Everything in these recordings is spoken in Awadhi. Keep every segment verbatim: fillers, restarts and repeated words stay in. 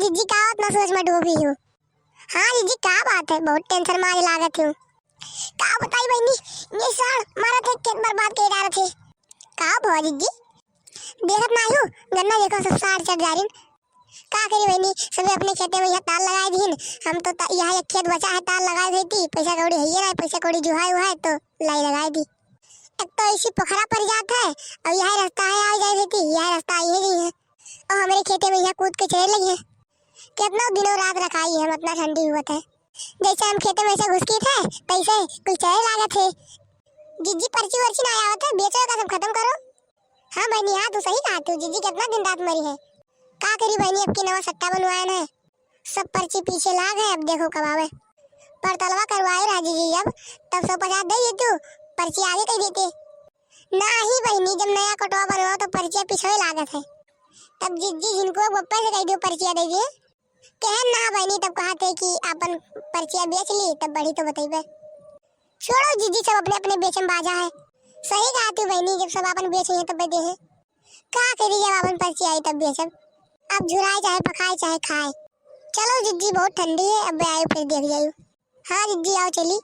जीजी का इतना सोच में डूबी हो? हाँ जीजी, का बात है, बहुत tension में आज लागत हो। का बताई बहिनी, ये साढ़ मारत है, खेत बर्बाद कर डालत है। का भवा जीजी, देखत ना हो, गन्ना देखो सब साढ़ चढ़ जा रही। का करी बहिनी, सबे अपने खेते में यह ताल लगाए दीन, हम तो ता-, यह एक खेत बचा है, ताल लगाए देती, पैसा कौड़ी है ये ना, पैसा कौड़ी जुहाए हुआ है तो लाई लगाए दी। एक तो ऐसी पोखरा पड़ जात है, और यह रास्ता है, आ जाए देती, यह रास्ता आई है गई है, और हमारे खेते में यह कूद के चले लगी है। कितना दिनों रात रखाई है, हम इतना ठंडी हुआ था, जैसे हम खेते में से घुसकी थे, तैसे कुल चले लागत है। जीजी, पर्ची वर्ची ना आवत है, बेचो का सब खत्म करो। हाँ बहिनी, हाँ, तू सही कहा तू, जीजी कितना दिन रात मरी है। का करी बहिनी, अब की नवा सट्टा बनवाए है, सब पर्ची पीछे लाग है, अब देखो कब आवे। परतलवा करवाए रहा जीजी, अब तब सौ पचास दे तू, पर्ची आगे कह देते। ना ही बहिनी, जब नया कोटवा बनवाओ तो पर्चिया पीछे लागत है, तब जीजी जिनको बप्पा से कह दियो पर्चिया दे दिए। कहे ना बहिनी, तब कहा थे कि अपन पर्चिया बेच ली, तब बढ़ी तो बतैबे। छोड़ो जीजी, सब अपने अपने बेचम बाजा है। सही कहा तू बहिनी, जब सब अपन बेच है तब दे है। का करी, जब अपन पर्ची आई तब बेचब। अब झुराए चाहे पकाए चाहे खाए। चलो जीजी, बहुत ठंडी है, अब आयो फिर देख जाइयो। हाँ जीजी, आओ चली।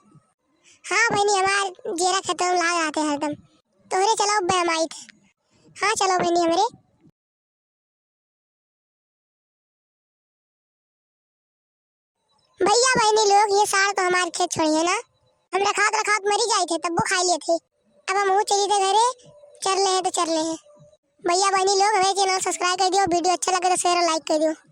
हाँ बहिनी, हमार जेरा खेतवा में लाग रहते हरदम। तोहरे चलो, अब हम आई थे। हाँ चलो बहिनी हमरे। भैया बहिनी लोग, ये साढ़ तो हमार खेत छोड़ी है ना, हम रखात रखात मरी जाए थे, तब वो खा लिए थे। अब हम वो चली थे घरे, चर ले हैं तो चर ले हैं। भैया बहिनी लोग, हमारे channel subscribe कर दियो, video अच्छा लगे तो share और like कर दियो।